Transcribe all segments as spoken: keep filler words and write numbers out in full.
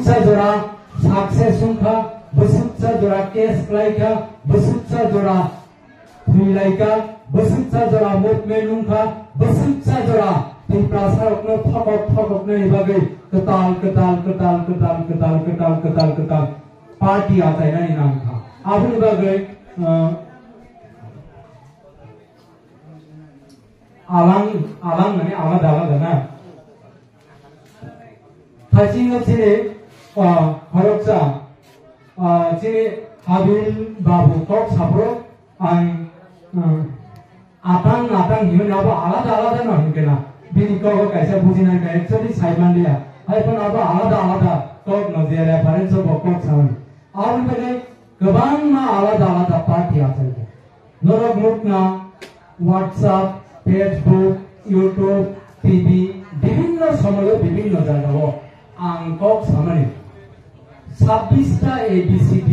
Bwswksa jora success wngkha, bwswksa jora case khlaikha, bwswksa jora thwilaikha, bwswksa jora movement wngkha, bwswksa jora Tiprasarokno thokok thokoknani bagwi kwtal kwtal party achainani nangkha. Aboni bagwi, uh, alang alang mane alada alada na. Thaisingo chini, ah, khoroksa, ah, chini Habil babu kok saphuru ang, ah, atang atang hinwi abo alada alada no hinkhe na. Bini kogo kaisa bujinai kha actually saimanliya. Hai phano abo alada alada kok no je reference bo kok sawi. Aboni bagwi kwbangma alada alada party achaikha. Norok nukna WhatsApp, Facebook, YouTube, T V, bibinno somoyo bibinno jagao ang kok samani. Sabbish ta A B C D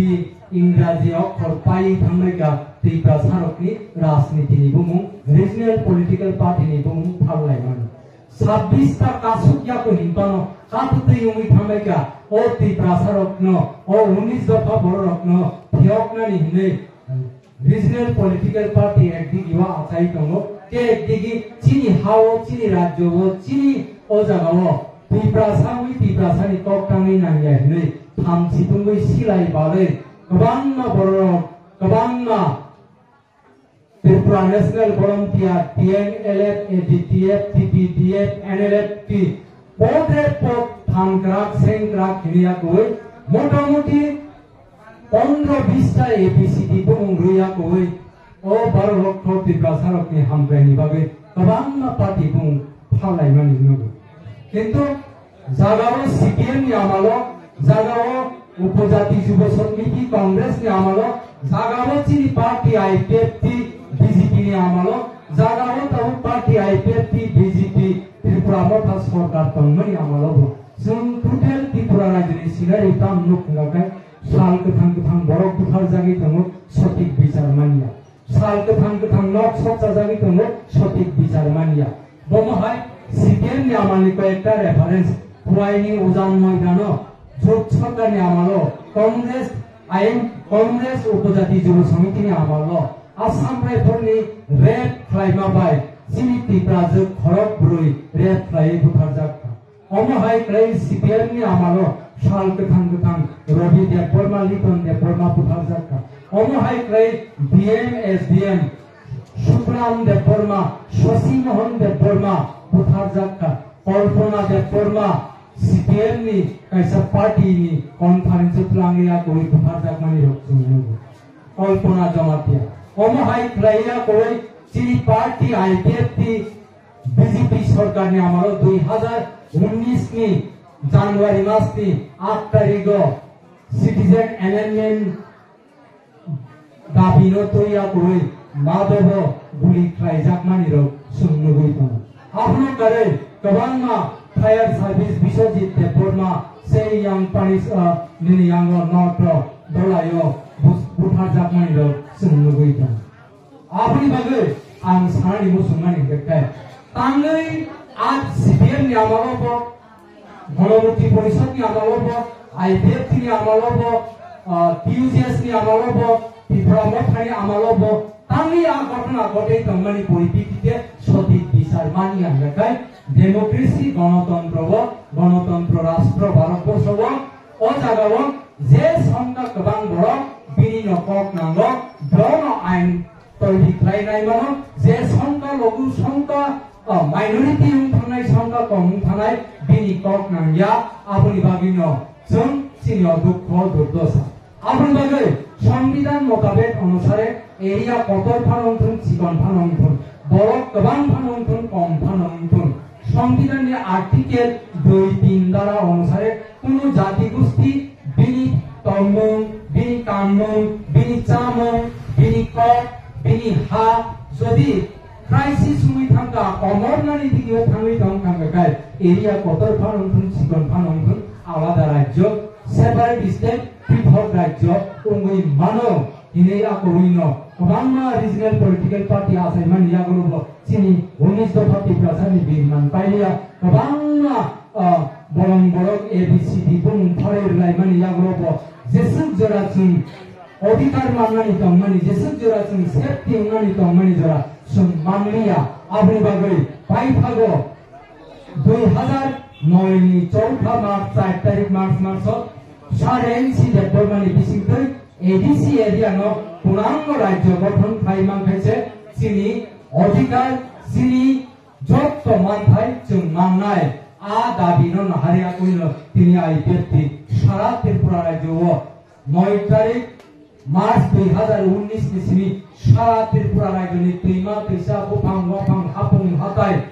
Ingraji okhor pai thangnaikha Tiprasarokni rajnitini bumung, regional political party ni bumung phallaimani. Sabbish ta kasuk yaku hinphano katutwi wngwi thangnaikha o Tiprasarokno, o unis dopha bororokno phiyoknani hinwi regional political party ekdigi o achai tongo, tei ekdigi chini ha-o, chini rajyo-o, chini o jaga-o Tiprasa wngwi Tiprasani kok tangwi nangya hinwi thamchi tungwi silai balwi kwbangma bororok, kwbangma Tripura National Volunteer, T N L F, A D T F, T P D F, N L F T, podre pod thamkrak sengkrak hinwi yakwui motamoti pondro bista A B C D bumung rwi yakwui o baro lokho Tiprasarokni hamkraini bagwi kwbangma party bumung phallaimani nugo. Kintu jagao C P M ni amalo, jagao Upojati Jubo Samiti Congress ni amalo, jagao chini party I P F T B J P ni amalo, jagao tabuk party I P F T B J P Tripura Motha sorkar tongmani amalo bo. Chwng total Tripura rajyoni scenario tam nuk hwnga khe sal kwthang kwthang borok butharjagwi tongo, sotik bichar manya. Sal kwthang kwthang nok sok chajagwi tongo, sotik bichar manya. Bomo hai C P M ni amani koyekta reference, Phuaini Ujan Moidano, Jot Sarkar ni amalo, Congress, I M, Congress Upojati Jubo Samiti ni amalo, Assam Rifle ni rape khlaima bai, chini Tipra jwk khorok brwi rape khlaiwi butharjak kha. Omo hai kwlai C P M ni amalo sal kwthang kwthang Rabi Debbarma, Liton Debbarma butharjak kha. Omo hai kwlai D M, S D M Sukram Debbarma, Shashi Mohan Debbarma butharjak kha. Kalpana Debbarma C P M ni kaisa party ni conference o twlangwi yakwui butharjakmani rok chwng nugo. Kalpana Jamatia. Omo hai kwlai yakwui chini party I P F T B J P sorkar ni amalo dui hazar unnis ni January mas ni aat tarigo citizen amendment dabi no twi yakwui madobo guli khlaijakmani rok chwng nugwi tongo. Abono karwi kwbangma fire service Biswajit Debbarma, sei yang panis, ah, nini yango north o dolaio bus-, butharjakmani rok chwng nugwi tongo. Aboni bagwi ang sanani muchungmani hwnkhe khe, tangwi a C P M ni amalo bo, Ganamukti Porishad ni amalo bo, I P F T ni amalo bo, ah, T U J S ni amalo bo, Tipra Motha ni amalo bo, tangwi a ghotona gotwi tongmani poripitite sotik bichar manya hwnkhe khe, democracy, ganatantro bo, ganatantro rastro Bharat borsho bo, o jaga o je songkha kwbang borok bini no kok nango, bono ain toiri khlai nai mano, je songkha logu songkha, ah, minority wng thangnai songkha kom wng thangnai bini kok nangya, aboni bagwi no chwng chini o dukho durdosa. Aboni bagwi Songbidan motabek onusare area kotor phano wng thun, chikon phano wng thun, borok kwbang phano wng thun, kom phano wng thun, Songbidan ni article dui tin dara onusare kunu jati gusti bini tongmung, bini kanmung, bini chamung, bini kok, bini ha, jodi crisis wngwi thangkha, komornani digio thangwi tong thangkha khe, area kotor phano wng thun, chikon phano wng thun, alada rajyo, separate state, prithok rajyo wngwi mano, hinwi akwui no kwbangma regional political party achaimani yagulo bo chini unis dopha Tiprasani birman pailiya, kwbangma, ah, Bolong borok A B C D bumung thorwi rwlaimani yagulo bo jeswk jora chwng odhikar mannani tongmani, jeswk jora chwng safety wngnani tongmani jora chwng manliya. Aboni bagwi paithago dui hazar noi ni chowtha March, char tarik March maso Sir N C Debbarmani bisingtwi A D C area no punango rajyo gothon khlai mankhaise chini odhikar, chini jotto manthai chwng mannai. A dabi no naharya kuino tini I P F T sara Tripura rajyo o noi tarik March dui hazar unnish ni simi sara Tripura rajyoni twima twisa buphang waphang hapung hatai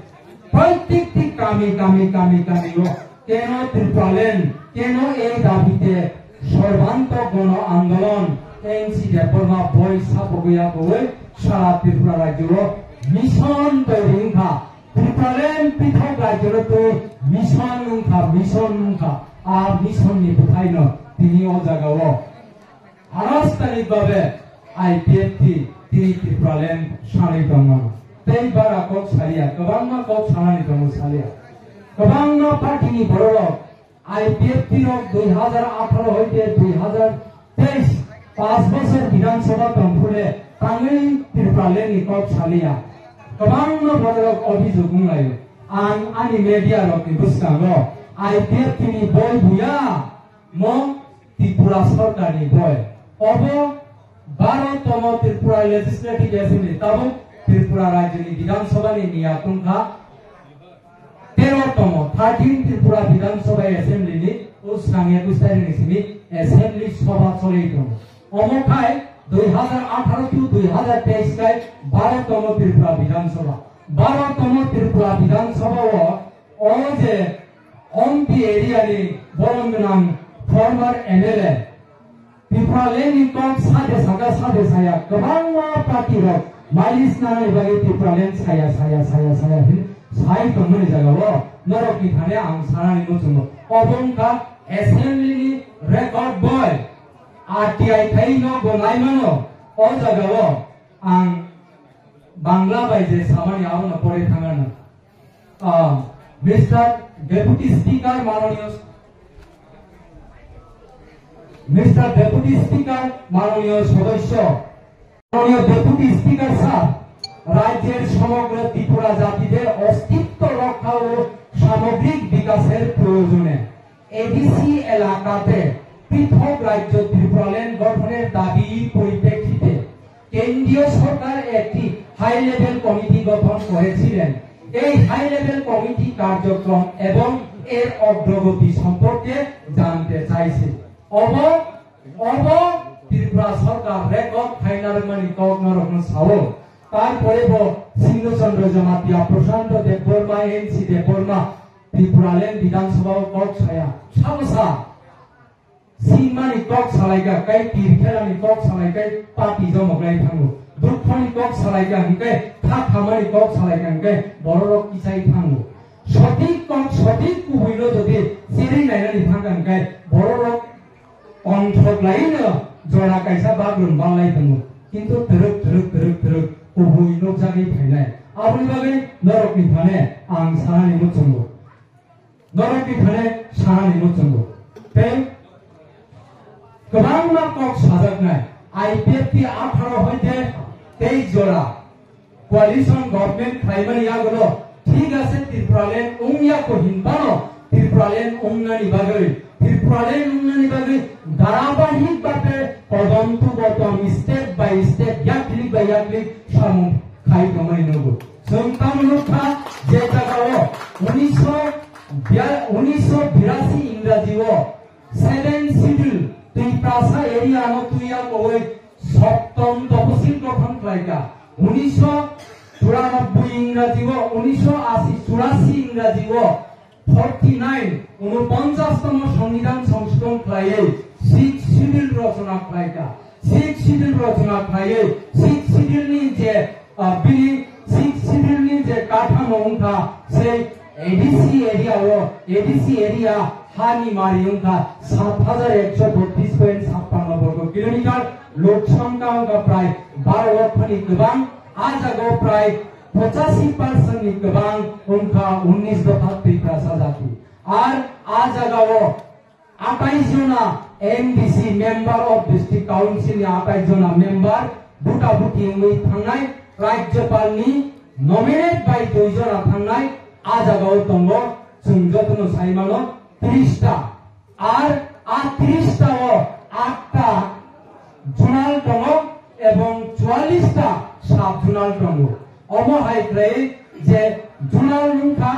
proitekti kami kami kami kami o keno Tripuraland keno ei dabite sorbanto gono andolon N C Debbarma boi sapogwi abogwi sara Tripura rajyo o mission toiri wngkha. Tripuraland pithok rajyoro twi mission wngkha, mission wngkha. A mission ni bwthaino tini o jagao anasthanik babe I P F T tini Tripuraland sanwi tongmano. Tei bara kok saliya, kwbangma kok sanani tongo saliya. Kwbangma party ni bororok I P F T rok dui hazar atharo hoite dui hazar teis, panch bosor Bidhan Sabha tongphuru tangwi Tripuraland ni kok saliya. Kwbangma bororok obhijog wnglaio. Ang ani media rokni bwskango I P F T ni boi buya mo Tripura sorkarni boi. Obo baro tomo Tripura Legislative Assembly, tabuk Tripura rajyoni Bidhan Sabha ni miya tongkha tero tomo, thirteen Tripura Bidhan Sabha Assembly ni o swkang ekush tarikh ni simi Assembly Sabha cholwi tongo. Omo khai dui hazar atharo to dui hazar teis khai baro tomo Tripura Bidhan Sabha. Baro tomo Tripura Bidhan Sabha o, o je Ompi area ni borom gwnang former M L A Tripuraland ni kok sade saka sade saya kwbangma party rok mileage nanani bagwi Tripuraland saya saya saya saya hin sai tongmani jagao norokni thani ang sanani muchungo. Obo wngkha assembly ni record boy, R T I khai no bo naimano. O jagao ang Bangla bai je samani abono pore thangano. Ah, Mister Deputy Speaker, মাননীয়, Mister Deputy Speaker, মাননীয় সদস্য, মাননীয় Deputy Speaker sir, রাজ্যের সমগ্র ত্রিপুরা জাতিদের অস্তিত্ব রক্ষা ও সামগ্রিক বিকাশের প্রয়োজনে এডিসি এলাকাতে পৃথক রাজ্য ত্রিপুরাল্যান্ড গঠনের দাবির পরিপ্রেক্ষিতে কেন্দ্রীয় সরকার একটি হাই লেভেল কমিটি গঠন করেছিলেন। এই হাই লেভেল কমিটি কার্যক্রম এবং এর অগ্রগতি সম্পর্কে জানতে চাইছি। Obo, obo Tripura sorkar record khaina rwmani kok norokno sao. Tarpore bo Singh Chandra Jamatia, Prashant Debbarma, N C Debbarma, Tripuraland Bidhan Sabha o kok saya. Sabo sa. Singmani kok salaikha, kai tir khelani kok salaikhai pati jomoklai thango. Dukhoni kok salaikha hwnkhe, kha khamani kok salaikha hwnkhe bororok kichai thango. Sothik kok, sothik kubuino jodi chiri nainani thangkha hwnkhe bororok tongthok laino jora kaisa bagrum banglai tongo. Kintu twrwk, twrwk, twrwk, twrwk kubui nukjagwi phainai. Aboni bagwi norokni thane ang sanani muchungo. Norokni thane sanani muchungo. Tei kwbangma kok sajaknai. I P F T atharo hoite teis jora coalition government khlaimani yagulo thik ase Tripuraland wngya ko hinbano Tripuraland wngnani bagwi, Tripuraland wngnani bagwi dharabahik babe kodom to kodom, step by step, yaklik by yaklik samung khai tongmani nugo. Chwng tamo nukha je jagao unisho bia-, unisho birasi Ingraji o Seven Schedule Tiprasa area no tuya kowai Soptom Toposil gothon khlaika. Unisho churanobboi Ingraji o, unisho asi churasi Ingraji o, forty nine, unoponchas tomo Songbidan songsodhon khlaiwi Sixth Schedule rochona khlaika. Sixth Schedule rochona khlaiwi Sixth Schedule ni je, ah, bini Sixth Schedule ni je kathamo wngkha sei A D C area o, A D C area hani mari wngkha sat hajar ekso botris point sappanno borgo kilometer, lok songkha wngkha prai baro lokhoni kwbang, a jagao prai pochashi percent ni kwbang wngkha unnish dopha Tiprasa jati. Ar A jagao atai jona M D C, Member of District Council ni atai jona member buta buti wngwi thangnai, Rajyapal ni nominate bai dui jona thangnai, a jagao tongo, chwng jotono sai mano, tris ta. Ar a tris ta o aat ta zonal tongo ebong chwallis ta sub zonal tongo. Omo hai khlai je zonal wngkha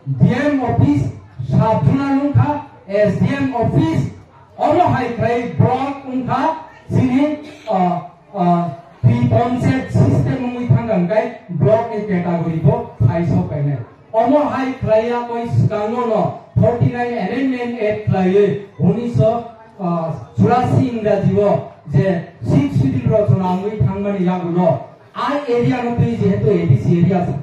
D M office, sub zonal wngkha S D M office, omo hai khlai block wngkha chini, ah, ah, pre-panchayat system wngwi thangkha hwnkhe block ni category bo phai sok painai. Omo hai khlaiya koi swkango no forty nine Amendment Act khlaiwi unisho churasi Ingraji o je Sixth Schedule rochona wngwi thangmani yagulo a area no twi jehetu A D C area sa,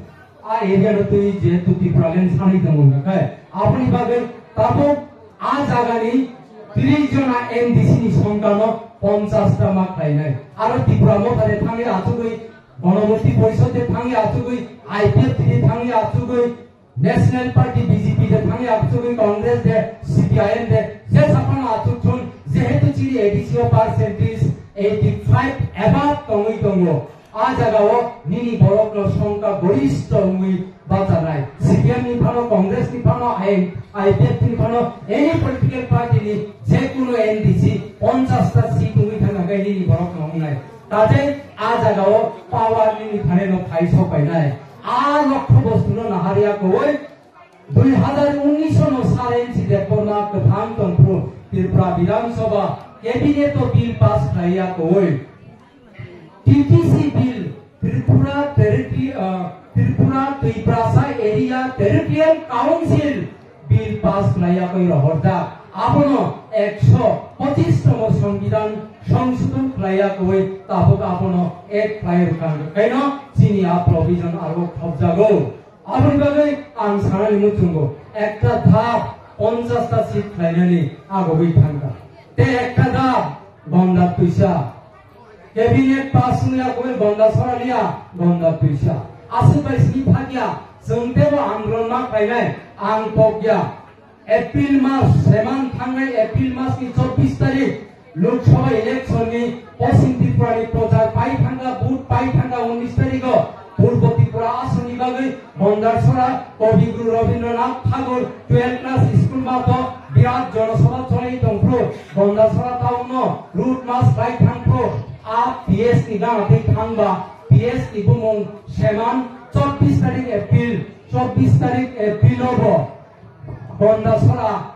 a area no twi jehetu Tipraland sanwi tongo hwnkhe aboni bagwi tabuk a jagani tris jona M D C ni songkha no ponchash ta ma khlainai. Aro Tipra Motha de thangwi achugwi, Ganamurti Porishod de thangwi achugwi, I P F T de thangwi achugwi, National Party B J P de thangwi achugwi, Congress de, C P I M de, je saphano achukthun, jehetu chini A D C o percentage eighty five above tongwi tongo. A jagao nini borokno songkha gorista wngwi bachanai. C P M ni phano, Congress ni phano, I-, I P F T ni phano, any political party ni je kunu M D C ponchash ta seat wngwi thangkha khe nini borokno wngnai. Tajai a jagao power nini thane no phai sok painai. A lokho bostu no naharya kowoi dui hazar unnish no Sir N C Debbarma kwthang tongphuru Tripura Bidhan Sabha cabinet o bill pass khlaiya kowoi. T T C bill, Tripura Territory, ah, Tripura Tiprasa Area Territorial Council bill pass khlaiya koi rohorjak. Abono ekso pochis tomo Songbidan songsodhon khlaiya koi tabuk abono add khlai rwkha. Kaino chini a provision aro khopjago. Aboni bagwi ang sanani muchungo ekta dhap ponchash ta seat khlainani agogwi thangkha. Te ekta dhap Gonda twisa. Cabinet pass wngya koi Gonda soraliya, Gonda twisa. Aswk bai sini thakya, chwng tebo andolon ma khlainai, ang pokya. April mas, seman thangnai April mas ni chobbish tarik Lok Sabha election ni Poschim Tripura ni prochar pai thangkha, vote pai thangkha unnish tarik o. Purbo Tripura aswk ni bagwi Gondasora Kavi Guru Rabindranath Tagore twelve class school mato birat jonosabha choli tongphuru. Gondasora town no road march bai thangphuru. A P S ni gana tei thangba P S ni bumung seman chobbish tarik April, chobbish tarik April o bo Gondasora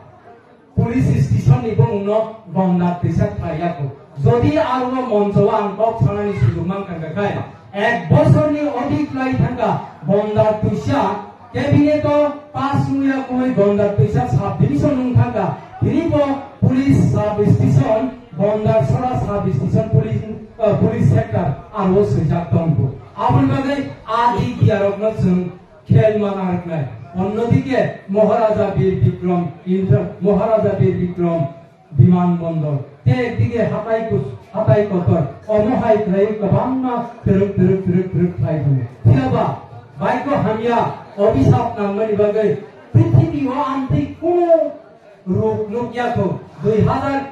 police station ni bumung no Gonda twisa khlai ya kho. Jodi aro moncho o ang kok sanani sujug mankha khe khai, ek bosor ni odik lai thangkha Gonda twisa cabinet o pass wngya koi Gonda twisa sub division wng thangkha. Tini bo police sub station, Gondasora sub station police, uh, police sector aro swijak tongkho. Aboni bagwi a di diarok no chwng Khel mana rwknai. Onnodike Maharaja Bir Bikram inter-, Maharaja Bir Bikram Biman Bondor. Te ekdike hatai kus-, hatai kotor. Omo hai khlai kwbangma twrwk, twrwk, twrwk, twrwk khlai tongo. Phiyaba baiko hamya obisap nangmani bagwi prithibi o amtwi kunu ruk nukya kho. Dui hazar